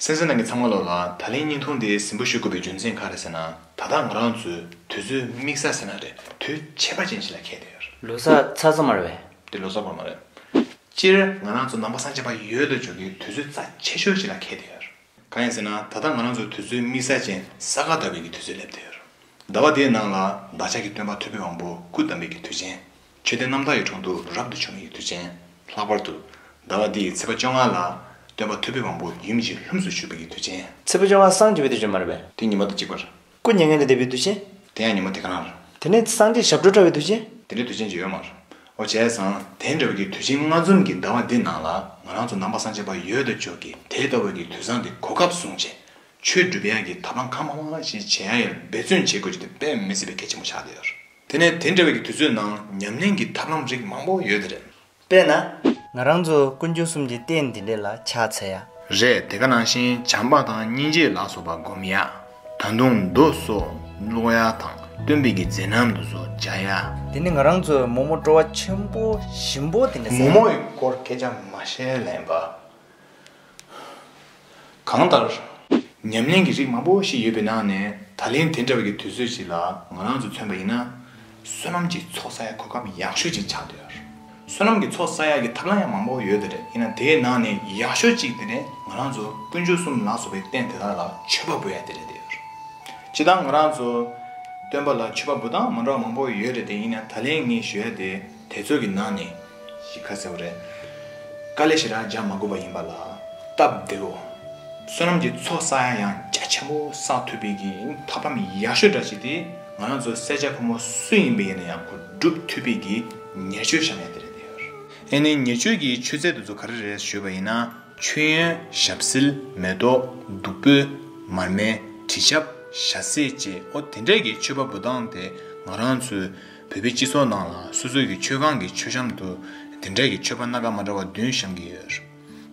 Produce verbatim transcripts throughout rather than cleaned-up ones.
གསན་གཟིགས་གནང་མཁན་ཚང་མ་ལོ་ལ། ད་ལན་བརྙན་ཐུང་འདི་གཟིགས་འབུལ་ཞུ་དགོས་པའི་རྒྱུ་མཚན་ག་རེ་ཟེར་ན། ད་ལྟ་ང་རང་ཚོའི་དུས་ཚོད་དམིགས་བསལ་ཟེར་ན་རེད། དུས་ཁྱད་པར་ཅན་ཞིག་ལ་འཁེལ་བསྡད་ཡོད་རེད། ལོ་གསར་ཚར་ཚར་མ་རེད་པས། དེ་ལོ་གསར་པ་མ་རེད། སྤྱིར་ང་རང་ཚོ་ནང་པ་སངས་རྒྱས་པ་ཡོད་དོ་ཅོག་གི་དུས་ཚོད་རྩ་ཆེ་ཤོས་ཤིག་ལ་འཁེལ་བསྡད་ཡོད་རེད། གང་ཡིན་ཟེར་ན། ད་ལྟ་ང་རང་ཚོའི་དུས་ཚོད་དམིགས་བསལ་ཅན་ས་ག་ཟླ་བའི་གི་དུས་ཚོད་སླེབས་བསྡད་ཡོད་རེད། ཟླ་བ་འདིའི་ནང་ལ་བདག་ཅག་གི་སྟོན་པ་ཐུབ་པའི་དབང་པོ་སྐུ་བལྟམས་པའི་གི་དུས་ཆེན། མཆོད་རྟེན་རྣམ་དག་གི་དྲུང་དུ་རབ་ཏུ་བྱུང་བའི་དུས་ཆེན། ལྷག་པར་དུ་ཟླ་བ་འདིའི་ཚེས་པ་བཅོ་ལྔ་ལ་སྟོན་པ་ཐུབ་པའི་དབང་པོ་ཡུམ་གྱི་ལྷུམས་སུ་ཞུགས་པའི་གི་དུས་ཆེན། ཚེས་པ་བཅོ་ལྔ་སངས་རྒྱས་པའི་དུས་ཆེན་མ་རེད་པས། དེ་ཉི་མ་དང་གཅིག་པ་རེད། སྐུ་མྱ་ངན་ལས་འདས་པའི་དུས་ཆེན། དེ་ཡང་ཉི་མ་དེ་ག་རང་རེད། དེ་ནས་སངས་རྒྱས་ཞབས་བྲོ་འཁྲབ་པའི་དུས་ཆེན། དེ་འདྲའི་དུས་ཆེན་ཅིག་ཡོད་མ་རེད། འོ་བྱས་ཙང་དེ་འདྲ་བའི་གི་དུས་ཆེན་ལྔ་འཛོམས་ཀྱི་ཟླ་བ་འདི་ནང་ལ་ང་རང་ཚོ་ནང་པ་སངས་རྒྱས་པ་ཡོད་དོ་ཅོག་གིས་དེ་ལྟ་བུའི་གི་དུས་བཟང་འདི་གོ་སྐབས་བཟུང་བྱས། ཆོས་སྒྲུབ་ཡག་གི་ཐབས་ལམ་གང་མང་མང་ཞིག་བྱེད་ཡག་ཡོད་འབད་བརྩོན་བྱེད་དགོས་ཀྱི་དེ་དཔེ་མི་སྲིད་པའི་གལ་ཆེན་པོ་ཆགས་བསྡད་ཡོད་རེད། དེ་ནས་དེ་འདྲ་བའི་གི་དུས་ཚོད་ནང་ཉམས་ལེན་གྱི་ཐབས་ལམ་རིགས་མང་པོ་ཡོད་དེ་རེད། དཔེར་ན། ང་རང་ཚོ་དཀོན་མཆོག་གསུམ་གྱི་རྟེན་འདི་འདྲས་ལ་ཕྱག་འཚལ་ཡ། རེད། དེ་ག་ནང་བཞིན་བྱམས་པ་དང་སྙིང་རྗེ་ལ་སོགས་པ་སྒོམ་ཡ། ད་དུང་མདོ་སོགས་ཀློག་ཡ་དང་སྟོན་པའི་གི་མཛད་རྣམ་དེ་ཚོ་མཇལ་ཡ། དེ་ནི་ང་རང་ཚོའི་རྨོ་མོ་སྤྲོ་བ་ཆེན་པོ་ཞིམ་པོ་དེ་འདྲས་རྨོ་མོ་ཡི་སྐོར་སྐད་ཆ་མ་བཤད་ལན་པ། གང་ལྟར། ཉམས་ལེན་གྱི་རིགས་མང་པོ་ཞིག་ཡོད་པའི་ནང་ནས་ད་ལན་དེ་འདྲ་བའི་གི་དུས་ཚོད་ཅིག་ལ་ང་རང་ཚོ་མཚོན་པ་ཡིན་ན། བསོད་ནམས་ཀྱི་ཚོགས་བསགས་ཡ་གོ་སྐབས་ཡག་ཤོས་ཅིག་ཆགས་བསྡད་ཡོད་རེད། བསོད་ནམས་ཀྱི་ཚོགས་བསགས་ཡ་གི་ཐབས་ལམ་ཡང་མང་པོ་ཡོད་དེ་རེད། ཡིན་ན་དེའི་ནང་ནས་ཡག་ཤོས་ཅིག་དེ་ནི་ང་རང་ཚོ་དཀོན་མཆོག་གསུམ་ལ་སོགས་པའི་རྟེན་དེ་དག་ལ་མཆོད་པ་འབུལ་ཡ་དེ་རེད་བསྡད་ཡོད་རེད། སྤྱིར་བཏང་ང་རང་ཚོ་སྟོན་པ་ལ་མཆོད་པ་འབུལ་སྟངས་མ་འདྲ་བ་མང་པོ་ཡོད་རེད་དེ། ཡིན་ན་ད་ལན་ངས་ཞུ་ཡ་དེ་དེ་ཚོ་གི་ནང་ནས་ཞིག་ག་ཟེར་བ་རེད། དཀའ་ལས་ཞེ་དྲག་རྒྱག་མ་དགོས་པ་ཡིན་པ་ལ་སྟབས་བདེ་བོ། བསོད་ནམས་ཀྱི་ཚོགས་བསགས་ཡ་ཡང་རྒྱ་ཆེན་པོ་བསགས་ཐུབ་པའི་གི་ཐབས་ལམ་ཡག་ཤོས་འདྲ་ཞིག་དེ་ང་རང་ཚོ་སེར་སྐྱ་ཕོ་མོ་སུ་ཡིན་པ་ཡིན་ན་ཡང་ཁོ་སྒྲུབ་ཐུབ་པའི་གི་ཉེར་སྤྱོད་བཤམས་ཡ་དེ་རེད་བསྡད་ཡོད་རེད། ཨེ་ནི་ཉེར་སྤྱོད་ཀྱི་མཆོད་རྫས་དེ་ཚོ་ག་རེ་རེད་ཞུས་པ་ཡིན་ན། མཆོད་ཡོན། ཞབས་བསིལ། མེ་ཏོག་བདུག་སྤོས། མར་མེ། དྲི་ཆབ། ཞལ་ཟས་བཅས། ཨོ་དེ་འདྲས་ཀྱི་མཆོད་པ་འབུལ་སྟངས་དེ་ང་རང་ཚོའི་བོད་པའི་སྤྱི་ཚོགས་ནང་ལ་སོ་སོའི་གི་མཆོད་ཁང་གི་མཆོད་བཤམས་དུ་དེ་འདྲས་ཀྱི་མཆོད་པ་སྣ་ཁ་མ་འདྲ་བ་བདུན་བཤམས་ཀྱི་ཡོད།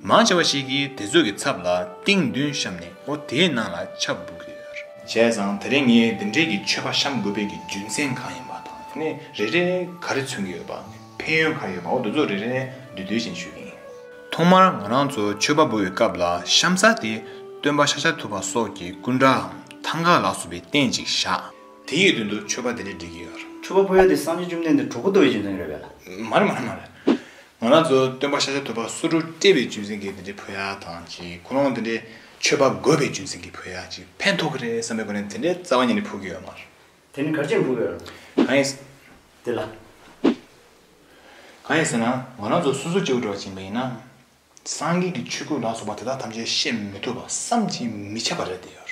མང་ཆེ་བ་ཞིག་གིས་དེ་ཚོ་གི་ཚབ་ལ་ཏིང་བདུན་བཤམས་ནས་ཨོ་དེའི་ནང་ལ་ཆབ་འབུལ་གྱི་ཡོད། བྱས་ཙང་དེ་རིང་ངས་དེ་འདྲས་ཀྱི་མཆོད་པ་བཤམས་དགོས་པའི་གི་རྒྱུ་མཚན་གང་ཡིན་པ་དང་། དེ་ནས་རེ་རེ་ག་རེ་མཚོན་གྱི་ཡོད་པ། ཕན་ཡོན་ག་རེ་ཡོད་པ། ཨོ་དེ་ཚོ་རེ་རེ་བསྡུས་བསྡུས་ཤིག་ཞུ་གི་ཡིན། ཐོག་མར་ང་རང་ཚོ་མཆོད་པ་འབུལ་བའི་སྐབས་ལ་བཤམས་ས་དེ་སྟོན་པ་ཤཱཀྱ་ཐུབ་པ་སོགས་ཀྱི་སྐུ་འདྲའམ་ཐང་ག་ལ་སོགས་པའི་རྟེན་ཅིག་བཞག་དེ་ཡི་མདུན་དུ་མཆོད་པ་དེ་འདྲ་སྒྲིག་གི་ཡོད། མཆོད་པ་ཕུལ་ཡ་དེ་སངས་རྒྱས་བཅོམ་ལྡན་འདས་གྲོགས་པོ་ལྟ་བུའི་རྒྱུ་མཚན་རེད་པས་ལ། མ་རེད་མ་རེད་མ་རེད། ང་རང་ཚོ་སྟོན་པ་ཤཱཀྱ་ཐུབ་པ་སུ་འདྲ་བཀྲེས་པའི་རྒྱུ་མཚན་གྱིས་དེ་འདྲ་ཕུལ་ཡ་དང་ཅིག་ཁོ་རང་དེ་འདྲའི་མཆོད་པ་དགོས་པའི་རྒྱུ་མཚན་གྱིས་ཕུལ་ཡ་ཅིག་ཕན་ཐོགས་ཀྱི་རེད་བསམ་པའི་སྒོ་ནས་དེ་འདྲའི་རྩ་བ་ཉིད་ནས་ཕུལ་གྱི་ཡོད་མ་རེད། དེ་ནི་ག་རེ་བྱས་ནས་ཕུལ་གྱི་ཡོད་རེད། གང་ཡིན། དེ་ལ། གང་ཡིན་ཟེར་ན། ང་རང་ཚོ་སོ་སོ་སྐྱེ་བོ་འདྲ་བ་ཅིག་ཡིན་པ་ཡིན་ན། སངས་རྒྱས་ཀྱི་ཆོས་སྐུ་ལ་སོགས་པ་དེ་དག་ཐམས་ཅད་བཤད་མི་ཐུབ་པ་བསམ་གྱིས་མི་ཁྱབ་པ་རེད་བསྡད་ཡོད།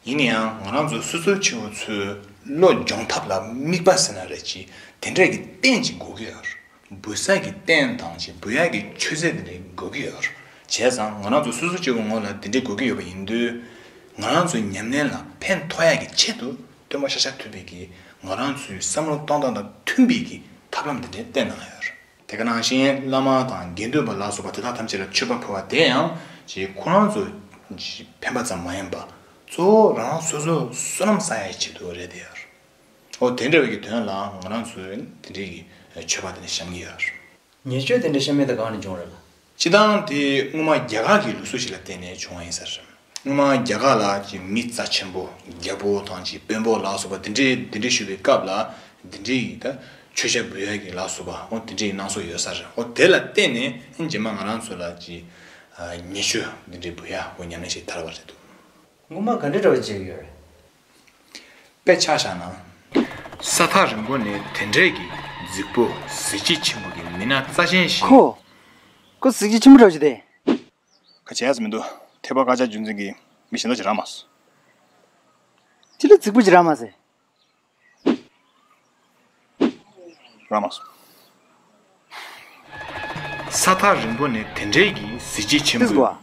ཡིན་ན་ཡང་ང་རང་ཚོ་སོ་སོའི་སྐྱེ་བོ་ཚོའི་བློ་སྦྱོང་ཐབས་ལ་དམིགས་པ་ཟེར་ན་རེད་ཅིག་དེ་འདྲ་གི་རྟེན་ཅིག་དགོས་ཀྱི་ཡོད། འབུལ་ས་གི་རྟེན་དང་ཅིག་འབུལ་ཡག་གི་མཆོད་རྫས་དེ་འདྲ་དགོས་ཀྱི་ཡོད། བྱས་ཙང་ང་རང་ཚོ་སོ་སོ་སྐྱེ་བོ་ངོ་ལ་དེ་འདྲ་དགོས་ཀྱི་ཡོད་པ་ཡིན་དུས། ང་རང་ཚོའི་ཉམས་ལེན་ལ་ཕན་ཐོགས་ཡག་གི་ཆེད་དུ་སྟོན་པ་ཤཱཀྱ་ཐུབ་པའི་གིས་ང་རང་ཚོའི་བསམ་བློ་གཏོང་སྟངས་དང་མཐུན་པའི་གི་ཐབས་ལམ་དེ་འདྲ་བསྟན་གནང་ཡོད། དེ་ག་ནང་བཞིན་བླ་མ་དང་དགེ་འདུན་པ་ལ་སོགས་པ་དེ་དག་ཐམས་ཅད་ལ་མཆོད་པ་ཕུལ་བ་དེ་ཡང་ཅིག་ཁོ་རང་ཚོ་ཕན་པ་ཙམ་མ་ཡིན་པ། གཙོ་བོ་རང་རང་སོ་སོའི་བསོད་ནམས་བསགས་ཡག་ཆེད་དུ་རེད་དེ་ཡོད། ཨོ་དེ་འདྲ་བའི་གི་དོན་ལ་ང་རང་ཚོས་དེ་འདྲའི་གི་མཆོད་པ་དེ་འདྲ་བཤམས་ཀྱི་ཡོད། ཉེར་སྤྱོད་དེ་འདྲ་བཤམས་ཡས་དེ་གང་ནས་བྱུང་རེད་ལ། སྤྱིར་བཏང་དེ་སྔོན་མ་རྒྱ་གར་གྱི་ལུགས་སྲོལ་ཞིག་ལ་བརྟེན་ནས་བྱུང་བ་ཡིན་ས་རེད། སྔོན་མ་རྒྱ་གར་ལ་ཅིག་མི་རྩ་ཆེན་པོ་རྒྱལ་པོ་དང་ཅིག་དཔོན་པོ་ལ་སོགས་པ་དེ་འདྲའི་དེ་འདྲའི་བཞུགས་པའི་སྐབས་ལ་དེ་འདྲའི་གི་ད་མཆོད་ཆ་འབུལ་ཡ་གི་ལ་སོགས་པ་ཨོ་དེ་འདྲའི་གནང་སྲོལ་ཡོད་ས་རེད། ཨོ་དེ་ལ་བརྟེན་ནས་རྗེས་མ་ང་རང་ཚོ་ལ་ཅིག་ཉེར་སྤྱོད་དེ་འདྲའི་འབུལ་ཡ་ཨོ་ཉམས་ལེན་ཞིག་དར་བ་རེད་འདུག་སྔོན་མ་ག་འདྲ་འདྲ་བ་བྱེད་ཀྱི་ཡོད་རེད། དཔེ་ཆ་བཞག་ན། ས་ཐག་རིང་པོ་ནས་དེ་འདྲའི་གི་རྫིག་པོ་གཟི་བརྗིད་ཆེན་པོ་གི་མི་སྣ་རྩ་ཅན་ཞིག་ཁོ། ཁོ་གཟི་བརྗིད་ཆེན་པོ་འདྲ་བོ་ཞིག་སྟེ། ཁ་བྱས་ཟེར་མི་འདུག་ཐེག་པ་དཀར་ཆག་རྒྱུ་མཚན་གྱིས་མི་གཞན་དག་ཅིག་རག་མ་སོང་། ཅི་ལ་རྫིག་པོ་ཅིག་རག་མ་སོང་། རག་མ་སོང་། ས་ཐག་རིང་པོ་ནས་དེ་འདྲའི་གི་གཟི་བརྗིད་ཆེན་པོ།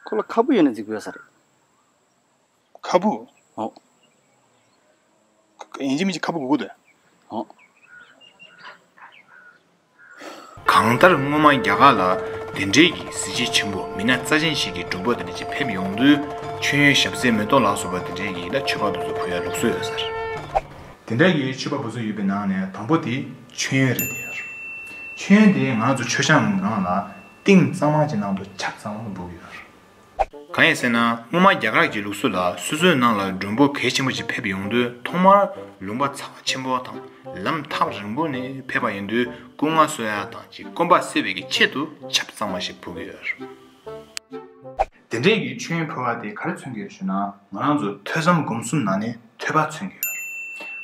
ཁོ་ལ་ཁ་སྤུ་ཡོད་ན་རྫིག་པོ་ཡོད་ས་རེད། ཁ་སྤུ། ཨོ། ཡིན་གཅིག་མིན་གཅིག་ཁ་སྤུ་དགོས་ཀྱི་འདུག་ཨོ། གང་ལྟར་སྔོན་མ་རྒྱ་གར་ལ་དེ་འདྲའི་གི་གཟི་བརྗིད་ཆེན་པོ་མི་སྣ་རྩ་ཅན་ཞིག་གི་མགྲོན་པོ་དེ་འདྲ་ཅིག་ཕེབས་ཡོང་དུས། མཆོད་ཡོན་ཞབས་བསིལ་མེ་ཏོག་ལ་སོགས་པ་དེ་འདྲའི་གི་ད་མཆོད་པ་དེ་ཚོ་ཕུལ་ཡ་ལུགས་སྲོལ་ཡོད་ས་རེད། དེ་འདྲ་གི་མཆོད་པ་འབུལ་སྲོལ་ཡོད་པའི་ནང་ནས་དང་པོ་དེ་མཆོད་ཡོན་རེད་དེ། མཆོད་ཡོན་དེ་ང་ཚོ་མཆོད་བཤམས་ནང་ལ་ཏིང་གཙང་མ་ཅིག་ནང་དུ་ཆབ་གཙང་མ་འབུལ་གྱི་ཡོད། གང་ཡིན་ཟེར་ན། སྔོན་མ་རྒྱ་གར་གྱི་ལུགས་སྲོལ་ལ་སོ་སོའི་ནང་ལ་མགྲོན་པོ་གལ་ཆེན་པོ་ཞིག་ཕེབས་ཡོང་དུས། ཐོག་མར་ལུང་པ་ཚ་བ་ཆེན་པོ་དང་ལམ་ཐག་རིང་པོ་ནས་ཕེབས་པ་ཡིན་དུས། སྐུ་ལྔ་གསོལ་ཡ་དང་གཅིག་སྐོམ་པ་སེལ་བའི་གི་ཆེད་དུ་ཆབ་གཙང་མ་ཞིག་ཕུལ་གྱི་ཡོད། དེ་འདྲའི་གི་མཆོད་ཡོན་ཕུལ་བ་དེ་ག་རེ་མཚོན་གྱི་ཡོད་ཞུ་ན། ང་རང་ཚོ་ཐོས་བསམ་སྒོམ་གསུམ་ནང་ནས་ཐོས་པ་མཚོན་གྱི་ཡོད།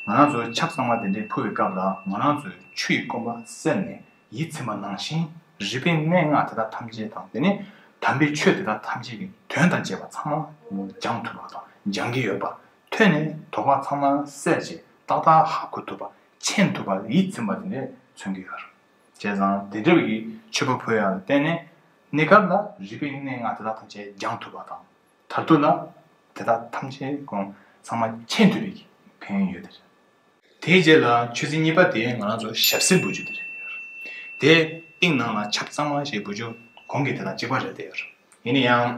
ང་རང་ཚོ་ཆབ་གཙང་མ་དེ་འདྲའི་ཕུལ་བའི་སྐབས་ལ། ང་རང་ཚོའི་ཆུ་ཡི་སྐོམ་པ་སེལ་ནས་ཡིད་ཚིམ་པ་ནང་བཞིན། རིག་པའི་གནས་ལྔ་དེ་དག་ཐམས་ཅད་དང་། དེ་ནས་དམ་པའི་ཆོས་དེ་དག་ཐམས་ཅད་ཀྱི་དོན་དང་བཅས་པ་ཚང་མ་སྦྱང་ཐུབ་པ་དང་སྦྱང་གི་ཡོད་པ། ཐོས་ནས་དོགས་པ་ཚང་མ་སེལ་བྱས་ཏག་ཏག་ཧ་གོ་ཐུབ་པ། མཁྱེན་ཐུབ་པ། ཡིད་ཚིམ་པ་དེ་འདྲ་མཚོན་གྱི་ཡོད་རེད། བྱས་ཙང་དེ་འདྲ་བའི་གི་མཆོད་པ་ཕུལ་ཡག་ལ་བརྟེན་ནས། གནས་སྐབས་ལ་རིག་པའི་གནས་ལྔ་དེ་དག་ཐམས་ཅད་སྦྱང་ཐུབ་པ་དང་། མཐར་ཐུག་ལ་དེ་དག་ཐམས་ཅད་ཀྱང་ཚང་མ་མཁྱེན་ཐུབ་པའི་གི་ཕན་ཡོན་ཡོད་དེ་རེད། དེའི་རྗེས་ལ་མཆོད་རྫས་གཉིས་པ་དེ་ང་རང་ཚོ་ཞབས་བསིལ་འབུལ་རྒྱུ་དེ་རེད། དེ་ཏིང་ནང་ལ་ཆབ་གཙང་མ་ཞིག་འབུལ་རྒྱུ་གོང་གི་དེ་དང་གཅིག་པ་རེད་དེ། ཡིན་ན་ཡང་།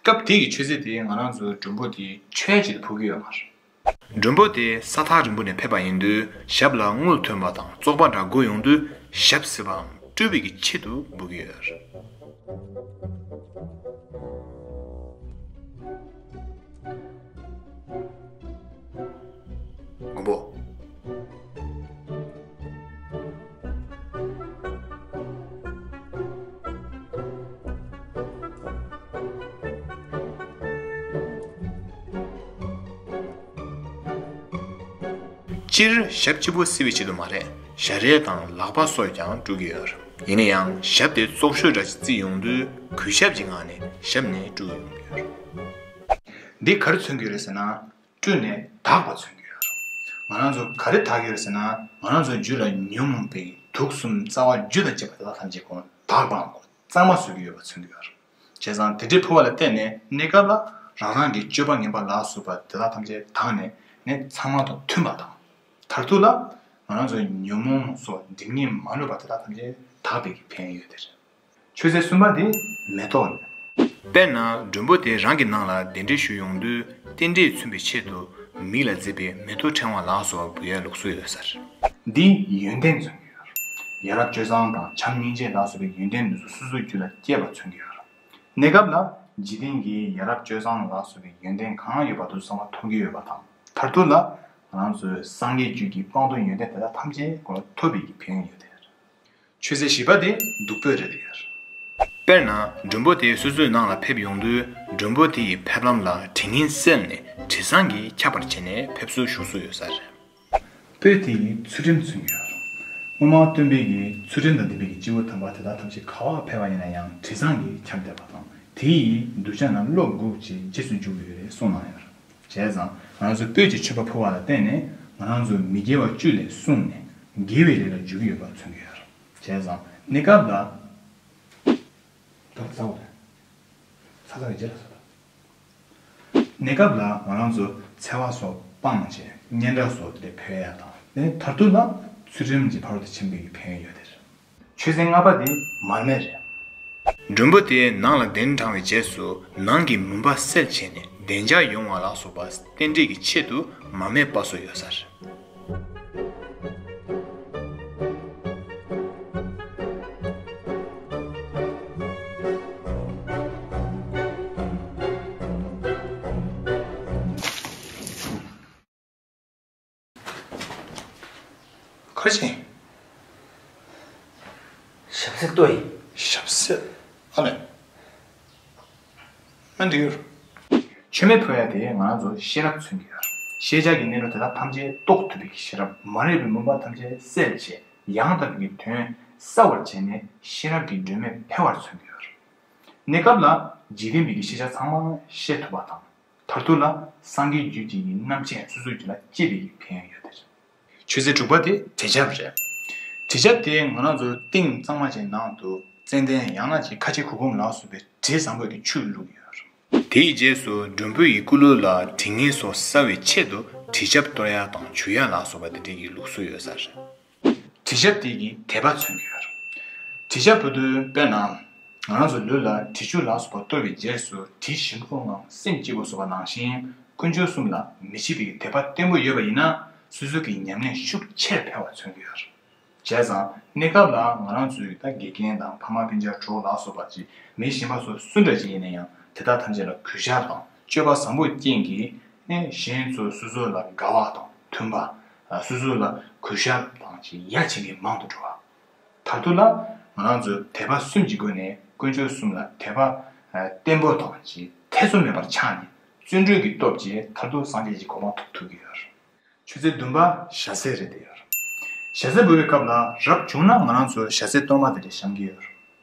སྐབས་དེ་གི་མཆོད་རྫས་དེ་ང་རང་ཚོའི་མགྲོན་པོ་དེ་མཆོད་ཡ་ཆེད་དུ་ཕུལ་གྱི་ཡོད་མ་རེད། མགྲོན་པོ་དེ་ས་ཐག་རིང་པོ་ནས་ཕེབས་པ་ཡིན་དུས། ཞབས་ལ་རྔུལ་ཐོན་པ་དང་བཙོག་པ་འདྲ་དགོས་ཡོང་དུས། ཞབས་བསིལ་བའམ་བཀྲུ་བའི་གི་ཆེད་དུ་འབུལ་གྱི་ཡོད། མགོན་པོ། སྤྱིར་ཞབས་སྤྱི་བོ་བསིལ་བའི་ཆེད་དུ་མ་རེད། ཞལ་རས་དང་ལག་པ་སོགས་ཀྱང་བཀྲུ་གི་ཡོད། ཡིན་ན་ཡང་ཞབས་དེ་བཙོག་ཤོས་འདྲ་ཞིག་བརྩིས་ཡོང་དུས། གུས་ཞབས་ཀྱི་ངང་ནས་ཞབས་ནས་བཀྲུ་ཡོང་གི་ཡོད། འདི་ག་རེ་མཚོན་གྱི་རེད་ཟེར་ན། བཀྲུས་ནས་དག་པ་མཚོན་གྱི་ཡོད། ང་རང་ཚོ་ག་རེ་དག་གི་ཡོད་ཟེར་ན། ང་རང་ཚོའི་རྒྱུད་ལ་ཉོན་མོངས་པའི་དུག་གསུམ་རྩ་བ་རྒྱུ་དང་བཅས་པ་དེ་དག་ཐམས་ཅད་ཀྱང་དག་པའམ་གཙང་མ་བཟོ་གི་ཡོད་པ་མཚོན་གྱི་ཡོད། བྱས་ཙང་དེ་འདྲའི་ཕུལ་བ་ལ་བརྟེན་ནས། གནས་སྐབས་ལ་རང་རང་གི་སྤྱོད་པ་ངན་པ་ལ་སོགས་པ་དེ་དག་ཐམས་ཅད་དག་ནས་ནས་ཚང་མ་དང་མཐུན་པ་དང་། མཐར་ཐུག་ལ་ང་རང་ཚོའི་ཉོན་མོངས་སོགས་སྒྲིབ་གཉིས་མ་ལུས་པ་དེ་དག་ཐམས་ཅད་དག་པའི་གི་ཕན་ཡོན་ཡོད་དེ་རེད། མཆོད་རྫས་གསུམ་པ་དེ་མེ་ཏོག་རེད། དཔེར་ན་མགྲོན་པོ་དེ་རང་གི་ནང་ལ་གདན་འདྲེན་ཞུས་ཡོང་དུས། རྟེན་འབྲེལ་མཚོན་པའི་ཆེད་དུ་མིག་ལ་མཛེས་པའི་མེ་ཏོག་ཕྲེང་བ་ལ་སོགས་པ་འབུལ་ཡའི་ལུགས་སྲོལ་ཡོད་ས་རེད། འདིས་ཡོན་ཏན་མཚོན་གྱི་ཡོད་རེད། ཡ་རབས་སྤྱོད་བཟང་དང་བྱམས་སྙིང་རྗེ་ལ་སོགས་པའི་ཡོན་ཏན་འདི་ཚོ་སོ་སོའི་རྒྱུད་ལ་སྐྱེས་པ་མཚོན་གྱི་ཡོད་རེད། གནས་སྐབས་ལ་འཇིག་རྟེན་གྱི་ཡ་རབས་སྤྱོད་བཟང་ལ་སོགས་པའི་ཡོན་ཏན་གང་ཡོད་པ་དེ་ཚང་མ་མཐོང་གི་ཡོད་པ་དང་། མཐར་ཐུག་ལ་ང་རང་ཚོའི་སངས་རྒྱས་རྒྱུད་ཀྱི་སྤངས་རྟོགས་ཡོན་ཏན་དེ་དག་ཐམས་ཅད་ཀྱང་ཐོབ་པའི་གི་ཕན་ཡོན་ཡོད་དེ། མཆོད་རྫས་བཞི་པ་དེ་བདུག་སྤོས་རེད་དེ། དཔེར་ན་མགྲོན་པོ་དེ་སོ་སོའི་ནང་ལ་ཕེབས་ཡོང་དུས། མགྲོན་པོ་དེ་ཡི་ཕེབས་ལམ་ལ་དྲི་ངན་བསལ་ནས་དྲི་བཟང་གིས་ཁྱབ་པར་བྱས་ནས་ཕེབས་སྲོལ་བཞུགས་སྲོལ་ཡོད་ས་རེད། སྤོས་དེ་ཡིས་ཚུལ་ཁྲིམས་མཚོན་གྱི་ཡོད་རེད། སྔོན་མ་སྟོན་པའི་གི་ཚུལ་ཁྲིམས་དང་ལྡན་པའི་གི་སྐྱེ་བོ་དམ་པ་དེ་དག་ཐམས་ཅད་ག་པར་ཕེབས་པ་ཡིན་ན་ཡང་དྲི་བཟང་གིས་ཁྱབ་བསྡད་པ་དང་། དེ་ཡི་གདུལ་བྱ་རྣམས་བློ་འགུག་ཅིང་རྗེས་སུ་འཇུག་གི་ཡོད་རེད་གསུངས་གནང་ཡོད་རེད། བྱས་ཙང་ང་རང་ཚོས་སྤོས་ཀྱི་མཆོད་པ་ཕུལ་བ་ལ་བརྟེན་ནས། ང་རང་ཚོ་མི་དགེ་བ་བཅུ་ལས་བསྲུངས་ནས་དགེ་བའི་ལས་ལ་འཇུག་གི་ཡོད་པ་མཚོན་གྱི་ཡོད་རེད། བྱས་ཙང་གནས་སྐབས་ལ། ད་ཚ་བ་རེད། ཚ་ཚ་བའི་རྗེས་ལ་ཚ་བ། གནས་སྐབས་ལ་ང་རང་ཚོ་འཚེ་བ་སོགས་སྤངས་བྱས་སྙན་གྲགས་སོགས་དེ་འདྲ་འཕེལ་ཡ་དང་། དེ་ནས་མཐར་ཐུག་ལ་ཚུལ་ཁྲིམས་ཀྱི་ཕ་རོལ་ཏུ་ཕྱིན་པའི་ཕན་ཡོན་ཡོད་དེ་རེད། མཆོད་རྫས་ལྔ་པ་དེ་མར་མེ་རེད། མགྲོན་པོ་དེ་ནང་ལ་གདན་དྲངས་པའི་རྗེས་སུ། ནང་གི་མུན་པ་སེལ་བྱས་ནས་བདེ་འཇགས་ཡོང་བ་ལ་སོགས་པ་རྟེན་འབྲེལ་གྱི་ཆེད་དུ་མར་མེ་སྤར་སྲོལ་ཡོད་ས་རེད། ག་རེ་བྱས། ཞབས་བསིལ་ལྟོས་ཡིན། ཞབས་བསིལ། ཨ་ལས། ཨ་འདི་ཡོད། མཆོད་མེ་ཕུལ་ཡ་དེ་ང་རང་ཚོ་ཤེས་རབ་མཚོན་གྱི་ཡོད། ཤེས་བྱ་གི་གནས་ལུགས་དེ་དག་ཐམས་ཅད་རྟོགས་ཐུབ་པའི་ཤེས་རབ། མ་རིག་པའི་མུན་པ་ཐམས་ཅད་སེལ་བྱས་ཡང་དག་པའི་དོན་གསལ་བར་བྱས་ནས་ཤེས་རབ་ཀྱི་སྒྲོན་མེ་འཕེལ་བར་མཚོན་གྱི་ཡོད། གནས་སྐབས་ལ་འཇིག་རྟེན་པའི་ཤེས་བྱ་ཚང་མ་ཤེས་ཐུབ་པ་དང་། མཐར་ཐུག་ལ་སངས་རྒྱས་རྒྱུད་ཀྱི་རྣམ་མཁྱེན་སོ་སོའི་རྒྱུད་ལ་སྐྱེས་པའི་ཕན་ཡོན་ཡོད་དེ། མཆོད་རྫས་དྲུག་པ་དེ་དྲི་ཆབ་རེད། དྲི་ཆབ་དེ་ང་རང་ཚོ་ཏིང་གཙང་མ་ཅན་ནང་དུ་ཙན་དན་ཡང་ན་ཅིག་ཁ་ཆེ་གུར་གུམ་ལ་སོགས་པའི་དྲི་བཟང་པོ་གི་ཆུ་བླུགས་ཡོད། དེའི་རྗེས་སུ་མགྲོན་པོ་ཡི་སྐུ་ལུས་ལ་དྲི་ངན་སོགས་བསལ་བའི་ཆེད་དུ་དྲི་ཆབ་གཏོར་ཡ་དང་བྱུག་ཡ་ལ་སོགས་པ་དེ་འདྲའི་གི་ལུགས་སྲོལ་ཡོད་ས་རེད། དྲི་ཆབ་དེ་གིས་དད་པ་མཚོན་གྱི་ཡོད་རེད། དྲི་ཆབ་ཕུལ་དུས་དཔེར་ན། ང་རང་ཚོ་ལུས་ལ་དྲི་ཆུ་ལ་སོགས་པ་གཏོར་བའི་རྗེས་སུ་དྲི་ཞིམ་པོའམ་སེམས་སྐྱིད་པོ་བཟོ་བ་ནང་བཞིན། དཀོན་མཆོག་གསུམ་ལ་མི་ཕྱེད་པའི་དད་པ་བརྟན་པོ་ཡོད་པ་ཡིན་ན། སོ་སོ་གི་ཉམས་ལེན་ཤུགས་ཆེར་འཕེལ་བ་མཚོན་གྱི་ཡོད་རེད། བྱས་ཙང་གནས་སྐབས་ལ་ང་རང་ཚོའི་ད་དགེ་རྒན་དང་ཕ་མ་སྤུན་ཀྱག་གྲོགས་ལ་སོགས་པ་ཅིག་མི་གཞན་པ་སོགས་སུ་འདྲ་ཅིག་ཡིན་ན་ཡང་དེ་དག་ཐམས་ཅད་ལ་གུས་ཞབས་དང་སྤྱོད་པ་བཟང་པོའི་རྐྱེན་གྱིས་ནས་གཞན་ཚོ་སོ་སོ་ལ་དགའ་བ་དང་མཐུན་པ། སོ་སོ་ལ་གུས་ཞབས་དང་ཅིག་ཡ་བྱེད་མཁན་མང་དུ་འགྲོ་བ། མཐར་ཐུག་ལ་ང་རང་ཚོས་དད་པ་གསུམ་གྱི་སྒོ་ནས་དཀོན་མཆོག་གསུམ་ལ་དད་པ་བརྟན་པོ་དང་ཅིག་ཐེ་ཚོམ་མེད་པར་འཆང་ནས་བརྩོན་འགྲུས་ཀྱི་སྟོབས་ཀྱིས་མཐར་ཐུག་སངས་རྒྱས་ཀྱི་གོ་འཕང་ཐོབ་ཐུབ་ཀྱི་ཡོད། མཆོད་རྫས་བདུན་པ་ཞལ་ཟས་རེད་དེ་ཡོད། ཞལ་ཟས་འབུལ་བའི་སྐབས་ལ་རབ་བྱུང་ན་ང་རང་ཚོ་ཞལ་ཟས་གཏོར་མ་དེ་འདྲ་བཤམས་ཀྱི་ཡོད།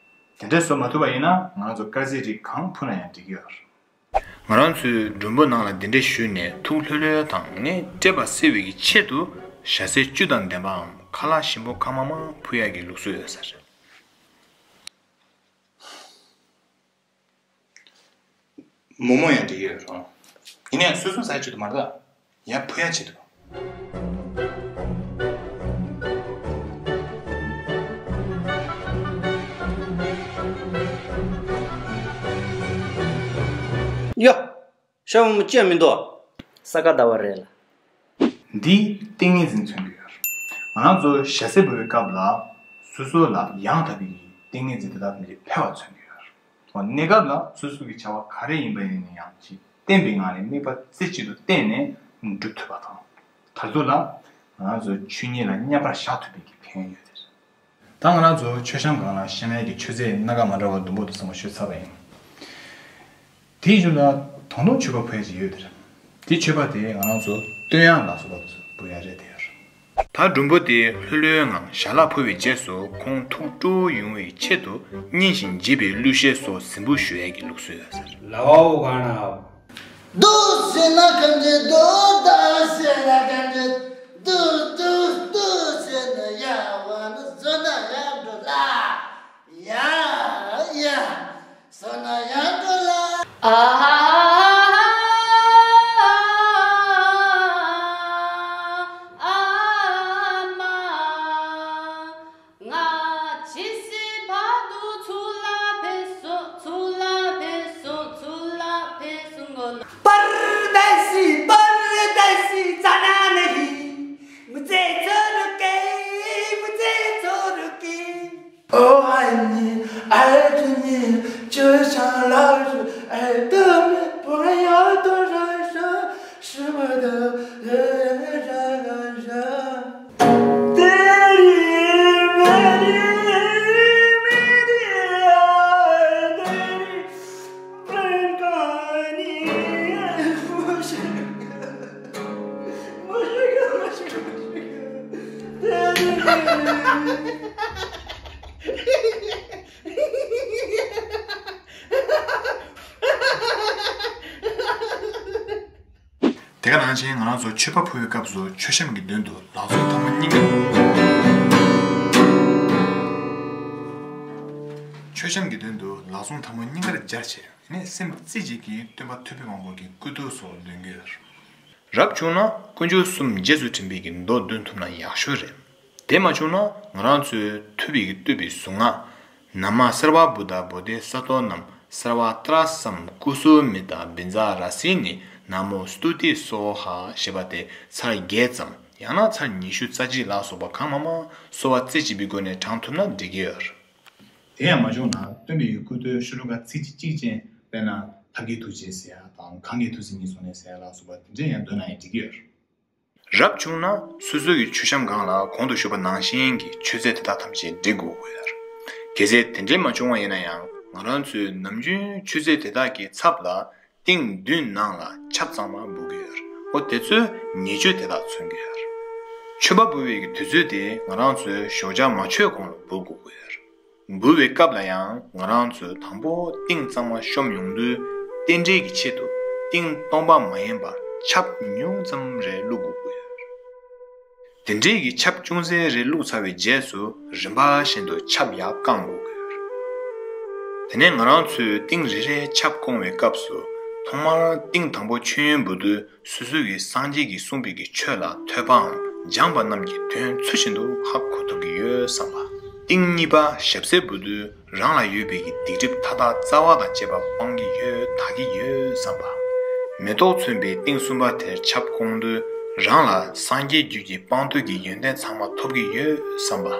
དེ་འདྲ་བཟོ་མ་ཐུབ་པ་ཡིན་ན་ང་རང་ཚོ་དཀར་ཟས་རིགས་གང་ཕུལ་ན་ཡང་འགྲིག་གི་ཡོད། ང་རང་ཚོས་མགྲོན་པོ་ནང་ལ་གདན་འདྲེན་ཞུས་ནས་ཐུགས་ལྷོད་ལྷོད་དང་ནས་སྤྲས་པ་སེལ་བའི་ཆེད་དུ་ཞལ་ཟས་བཅུད་དང་ལྡན་པའམ་ཁ་ལག་ཞིམ་པོ་གང་མང་མང་ཕུལ་ཡག་གི་ལུགས་སྲོལ་ཡོད་ས་རེད། མོག་མོག་ཡང་འགྲིག་ཡོད་རུང་། ཡིན་ནའང་སོ་སོ་ཟ་ཆེད་དུ་མ་རེད་ད། ཡར་ཕུལ་ཡག་ཆེད་དུ། ཡ། ཤ་བུ་མོ་ཅི་ཡང་མི་འདུག་ས་ག་ཟླ་བ་རེད་ལ། འདིས་ཏིང་ངེ་འཛིན་མཚོན་གྱི་ཡོད། ང་རང་ཚོ་ཞལ་ཟས་འབུལ་བའི་སྐབས་ལ་སོ་སོ་ལ་ཡང་དག་པའི་ཏིང་ངེ་འཛིན་དེ་དག་ནི་འཕེལ་བ་མཚོན་གྱི་ཡོད། གནས་སྐབས་ལ་སོ་སོ་གི་བྱ་བ་ག་རེ་ཡིན་པ་ཡིན་ན་ཡང་ཅིག་བརྟན་པའི་ངང་ནས་དམིགས་པ་རྩེ་གཅིག་ཏུ་བརྟན་ནས་འགྲུབ་ཐུབ་པ་དང་། མཐར་ཐུག་ལ་ང་རང་ཚོ་ཆོས་ཉིད་ལ་མཉམ་པར་བཞག་ཐུབ་པའི་གི་ཕན་ཡོན་ཡོད་དེ་རེད། ད་ང་རང་ཚོ་མཆོད་བཤམས་སྒང་ལ་བཤམས་ཡས་ཀྱི་མཆོད་རྫས་སྣ་ཁ་མ་འདྲ་བ་བདུན་པོ་དེ་ཚང་མ་ཞུས་ཚར་བ་ཡིན། དེའི་མཇུག་ལ་ད་དུང་མཆོད་པ་ཕུལ་ཡས་ཅིག་ཡོད་དེ་རེད། དེ་མཆོད་པ་དེ་ང་རང་ཚོ་བསྟོད་དབྱངས་ལ་སོགས་པ་དེ་ཚོ་འབུལ་ཡ་རེད་དེ་ཡོད། ད་མགྲོན་པོ་དེ་ལྷོད་ལྷོད་ངང་ཞལ་ལག་ཕུལ་བའི་རྗེས་སུ་ཁོང་ཐུགས་སྤྲོ་བོ་ཡོང་བའི་ཆེད་དུ་སྙན་ཞིང་འཇེབས་པའི་གླུ་གཞས་སོགས་གཟིམ་འབུལ་ཞུ་ཡས་ཀྱི་ལུགས་སྲོལ་ཡོད་ཟེར། ལ་བའོ་ག་ན། ཏུ་ཟེར་ན་ག་འདྲ་འདུག་ད་ཟེར་ན་ག་འདྲ་འདུག་ཏུ་ཏུ་ཟེར་ན་ཡ་བ་ན་ཟོ་ན་ཡ་འགྲོ་ལ། ཡ་ཡ་ཟོ་ན་ཡ་འགྲོ་ལ། ཨ་ཨ་མ། ང་ཇི་སྲིད་བར་དུ་ཚུར་ལ་ཕེབས་སོང་། ཚུར་ལ་ཕེབས་སོང་། ཚུར་ལ་ཕེབས་སོང་ངོ་། परदेसी परदेसी जाना नहीं मुझे छोड़ के मुझे छोड़ के ओ आदमी आदमी जो शाला जो ए तुम पुराया तो राजा शुभदा तेरी मेरी मेरी प्रेम कहानी मुश्किल मुश्किल मुश्किल तेरी དེ་ག་ནང་བཞིན་ང་རང་ཚོ་མཆོད་པ་ཕུལ་བའི་སྐབས་སུ་མཆོད་བཤམས་ཀྱི་མདུན་དུ་ལག་ཟུང་ཐལ་མོ་སྙིང་ག་མཆོད་བཤམས་ཀྱི་མདུན་དུ་ལག་ཟུང་ཐལ་མོ་སྙིང་གར་སྦྱར་བྱས་ནས་སེམས་རྩེ་གཅིག་གིས་སྟོན་པ་ཐུབ་པའི་དབང་པོ་གི་སྐུ་ཐུགས་སུ་འདོན་གྱི་ཡོད། རབ་བྱུང་ན་དཀོན་མཆོག་གསུམ་རྗེས་སུ་དྲན་པའི་གི་མདོ་འདོན་ཐུབ་ན་ཡག་ཤོས་རེད། དེ་མ་བྱུང་ན་ང་རང་ཚོའི་ཐུབ་པའི་གི་བཏུས་པའི་གཟུངས་སྔགས། ན་མ་སརྦ་བུདྡྷ་བོ་དྷི་སཏྭ་ནམ་སརྦ་ཏྲ་སམ་ཀུ་སུ་མི་ཏ་བྷིན་ཛ་ར་སི་ནི་ན་མོ་སྟུ་ཏི་སྭཱ་ཧཱ་ཞེས་པ་དེ་ཚར་བརྒྱད་ཙམ་ཡང་ན་ཚར་ཉི་ཤུ་རྩ་གཅིག་ལ་སོགས་པ་གང་མང་མང་གསོལ་བ་རྩེ་གཅིག་པའི་སྒོ་ནས་བགྲང་ཐུབ་ན་འགྲིག་གི་ཡོད། དེ་ཡང་མ་བྱུང་ན་སྟོན་པའི་སྐུ་ཐོག་ཤོ་ལོ་ཀ་ཚིག་གཅིག་ཅན་དཔེར་ན་ཐབས་མཁས་ཐུགས་རྗེས་ཟེར་ཡ་དང་གང་གི་ཐུགས་རྗེས་ཉིད་སོང་ནས་ཟེར་ཡ་ལ་སོགས་པ་དེ་འདྲ་ཡང་འདོན་ན་ཡང་འགྲིག་གི་ཡོད། རབ་བྱུང་ན་སོ་སོ་ཡི་མཆོད་བཤམས་སྒང་ལ་གོང་དུ་ཞུས་པ་ནང་བཞིན་གྱི་མཆོད་རྫས་དེ་དག་ཐམས་ཅད་སྒྲིག་དགོས་ཀྱི་ཡོད། གལ་སྲིད་དེ་འདྲའི་མ་བྱུང་བ་ཡིན་ན་ཡང་ང་རང་ཚོས་ནམ་རྒྱུན་མཆོད་རྫས་དེ་དག་གི་ཚབ་ལ་ཏིང་བདུན་ནང་ལ་ཆབ་གཙང་མ་འབུལ་གྱི་ཡོད། འོ་དེ་ཚོས་ཉེས་སྤྱོད་དེ་དག་མཚོན་གྱི་ཡོད། མཆོད་པ་འབུལ་བའི་གི་དུས་ཚོད་དེ་ང་རང་ཚོས་ཞོགས་ཇ་མ་མཆོད་གོང་ལ་འབུལ་དགོས་ཀྱི་ཡོད། འབུལ་བའི་སྐབས་ལ་ཡང་ང་རང་ཚོས་དང་པོ་ཏིང་གཙང་མ་བཤམས་ཡོང་དུས་རྟེན་འབྲེལ་གྱི་ཆེད་དུ་ཏིང་སྟོང་པ་མ་ཡིན་པར་ཆབ་ཉུང་ཙམ་རེ་བླུག་དགོས་ཀྱི་ཡོད། དེ་འདྲའི་གི་ཆབ་ཅུང་ཟད་རེ་བླུགས་ཚར་བའི་རྗེས་སུ་རིམ་པ་བཞིན་དུ་ཆབ་ཡར་བཀང་དགོས་ཀྱི་ཡོད། དེ་ནས་ང་རང་ཚོས་ཏིང་རེ་རེ་ཆབ་བཀང་བའི་སྐབས་སུ་ཐོག་མར་ཏིང་དང་པོ་མཆོད་ཡོན་འབུལ་དུས་སོ་སོ་ཡིས་སངས་རྒྱས་ཀྱིས་གསུངས་པའི་གི་ཆོས་ལ་ཐོས་པའམ་སྦྱངས་པ་རྣམས་ཀྱིས་དོན་ཚུལ་བཞིན་དུ་ཧ་གོ་ཐུབ་ཀྱི་ཡོད་བསམ་པ། ཏིང་གཉིས་པ་ཞབས་བསིལ་འབུལ་དུས་རང་ལ་ཡོད་པའི་གི་སྡིག་སྒྲིབ་མཐའ་དག་རྩ་བ་དང་བཅས་པ་སྤང་གི་ཡོད་དག་གི་ཡོད་བསམ་པ། མེ་ཏོག་མཚོན་པའི་ཏིང་གསུམ་པ་དེར་ཆབ་བཀང་དུས་ རང་ལ་སངས་རྒྱས་རྒྱུད་ཀྱི་སྤངས་རྟོགས་ཀྱི་ཡོན་ཏན་ཚང་མ་ཐོབ་ཀྱི་ཡོད་བསམ་པ།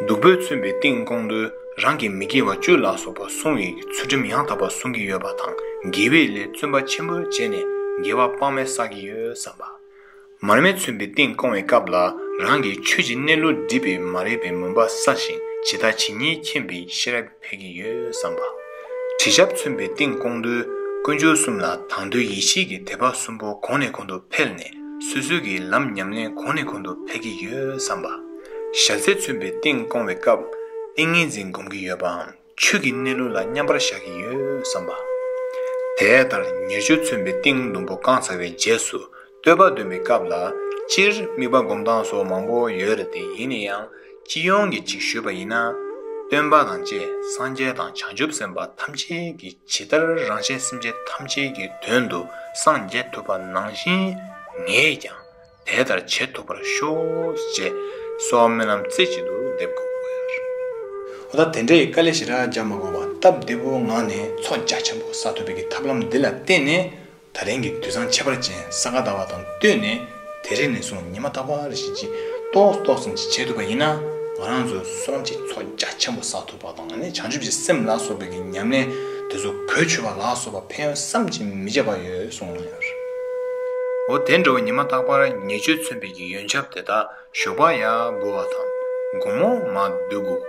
བདུག་སྤོས་མཚོན་པའི་ཏིང་བསྐོང་དུས་རང་གི་མི་དགེ་བ་བཅུ་ལ་སོགས་པ་བསྲུང་བའི་ཚུལ་ཁྲིམས་ཡང་དག་པ་བསྲུང་གི་ཡོད་པ་དང་། དགེ་བའི་ལས་བརྩོན་པ་ཆེན་པོ་བྱས་ནས་དགེ་བ་དཔག་མེད་བསགས་ཀྱི་ཡོད་བསམ་པ། མར་མེ་མཚོན་པའི་ཏིང་བསྐོང་བའི་སྐབས་ལ་རང་གི་ཆོས་ཀྱི་གནས་ལུགས་སྒྲིབ་པའི་མ་རིག་པའི་མུན་པ་བསལ་ཞིང་ཇི་ལྟ་ཇི་སྙེད་མཁྱེན་པའི་ཤེས་རབ་འཕེལ་གྱི་ཡོད་བསམ་པ། དྲི་ཆབ་མཚོན་པའི་ཏིང་བསྐོང་དུས་དཀོན་མཆོག་གསུམ་ལ་དང་དོད་ཡིད་ཆེས་ཀྱི་དད་པ་གསུམ་པོ་གོང་ནས་གོང་དུ་འཕེལ་ནས་སོ་སོའི་གི་ལམ་ཉམས་ལེན་གོང་ནས་གོང་དུ་འཕེལ་གྱི་ཡོད་བསམ་པ། ཞལ་ཟས་མཚོན་པའི་ཏིང་བསྐོང་བའི་སྐབས་ཏིང་ངེ་འཛིན་སྒོམ་གྱི་ཡོད་པའམ། ཆོས་ཀྱི་གནས་ལུགས་ལ་མཉམ་པར་བཞག་གི་ཡོད་བསམ་པ། དེ་ལྟར་ཉེར་སྤྱོད་མཚོན་པའི་ཏིང་ཟླུམ་པོ་བསྐངས་ཚར་བའི་རྗེས་སུ་བསྟོད་པ་འདོན་པའི་སྐབས་ལ་སྤྱིར་དམིགས་པ་སྒོམ་སྟངས་སོགས་མང་པོ་ཡོད་རེད་དེ། ཡིན་ན་ཡང་སྤྱི་ཡོངས་ཀྱི་ཅིག་ཞུས་པ་ཡིན་ན། སྟོན་པ་དང་བཅས་སངས་རྒྱས་དང་བྱང་ཆུབ་སེམས་དཔའ་ཐམས་ཅད་ཀྱིས་ཇི་ལྟར་རང་གཞན་སེམས་ཅན་ཐམས་ཅད་ཀྱི་དོན་དུ་སངས་རྒྱས་ཐུབ་པ་ནང་བཞིན་ངས་ཀྱང་དེ་ལྟར་བྱེད་ཐུབ་པར་ཤོག་ཅེས་གསོལ་བ་སྨོན་ལམ་རྩེ་གཅིག་ཏུ་འདེབས་དགོས་ཀྱི་ཡོད། འོ་ད་དེ་འདྲའི་དཀའ་ལས་ཞེ་དྲག་རྒྱག་མ་དགོས་པར་སྟབས་བདེ་པོའི་ངང་ནས་ཚོགས་རྒྱ་ཆེན་པོ་བསགས་ཐུབ་པའི་གི་ཐབས་ལམ་འདི་ལ་བརྟེན་ནས། ད་རིང་གི་དུས་བཟང་ཁྱད་པར་ཅན་ས་ག་ཟླ་བ་དང་བསྟུན་ནས་དེ་རིང་ནས་བཟུང་ཉི་མ་རྟག་པར་ཞིག་ཅིག་ཏོག་ཏོག་ཙམ་ཅིག་བྱེད་ཐུབ་པ་ཡིན་ན། ང་རང་ཚོའི་བསོད་ནམས་ཀྱི་ཚོགས་རྒྱ་ཆེན་པོ་བསགས་ཐུབ་པ་དང་ནི་བྱང་ཆུབ་ཀྱི་སེམས་ལ་སོགས་པའི་གི་ཉམས་ལེན་དེ་ཚོ་གོས་ཆོད་པ་ལ་སོགས་པ་ཕན་ཡོན་བསམ་གྱིས་མི་ཁྱབ་པ་ཡོད་གསུངས་ཡོད། འོ་དེ་འདྲ་བོ་ཉི་མ་རྟག་པར་ཉེར་སྤྱོད་མཚོན་པའི་གི་ཡོན་ཆབ་དེ་དག་ཞོགས་པ་ཡར་འབུལ་བ་དང་དགོང་མོ་མར་བསྡུ་དགོས་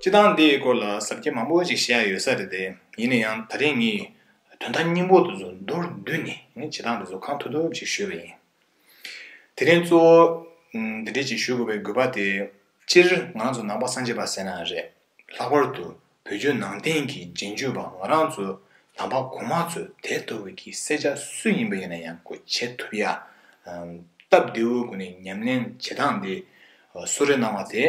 ཀྱི་ཡོད། སྤྱིར་བཏང་འདིའི་སྐོར་ལ་ཟབ་རྒྱས་མང་པོ་ཞིག་བཤད་ཡ་ཡོད་ས་རེད་དེ། ཡིན་ན་ཡང་ད་རིང་ངས་དོན་དག་སྙིང་པོ་དེ་ཚོ་མདོར་བསྡུས་ནས་ནི་བྱེད་སྟངས་དེ་ཚོ་གང་ཐུབ་ཐུབ་ཅིག་ཞུས་པ་ཡིན། དེ་རིང་གཙོ་བོ་འདི་འདྲ་ཅིག་ཞུ་དགོས་པའི་དགོས་པ་དེ། སྤྱིར་ང་རང་ཚོ་ནང་པ་སངས་རྒྱས་པ་ཟེར་ན་རེད། ལྷག་པར་དུ་བོད་བརྒྱུད་ནང་བསྟན་གྱི་རྗེས་འཇུག་པ་ང་རང་ཚོ་ནང་པ་གོང་མ་ཚོས་དེ་ལྟ་བུའི་གི་བསད་རྒྱག་སུ་ཡིན་པ་ཡིན་ན་ཡང་ཁོ་བྱེད་ཐུབ་ཡ། སྟབས་བདེ་བོའི་སྒོ་ནས་ཉམས་ལེན་བྱེད་སྟངས་དེ་གསོལ་རས་གནང་བ་དེ་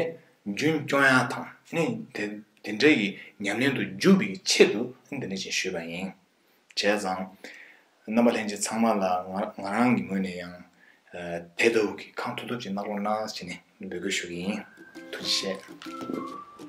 རྒྱུན་སྐྱོང་ཡ་དང་ནི་དེ་དེ་འདྲ་གི་ཉམས་ལེན་དུ་འཇུག་པའི་ཆེད་དུ་འདི་འདྲ་ཅིག་ཞུས་པ་ཡིན། བྱས་ཙང་། རྣམ་པ་ལྷན་རྒྱས་ཚང་མ་ལ་ང་ང་རང་གི་ངོས་ནས་ཡང་། དེ་ལྟ་བུ་གི་གང་ཐུབ་ཐུབ་ཅིག་གནང་རོགས་གནང་ཞེས་ནས་འབོད་སྐུལ་ཞུ་གི་ཡིན། ཐུགས་རྗེ་ཆེ།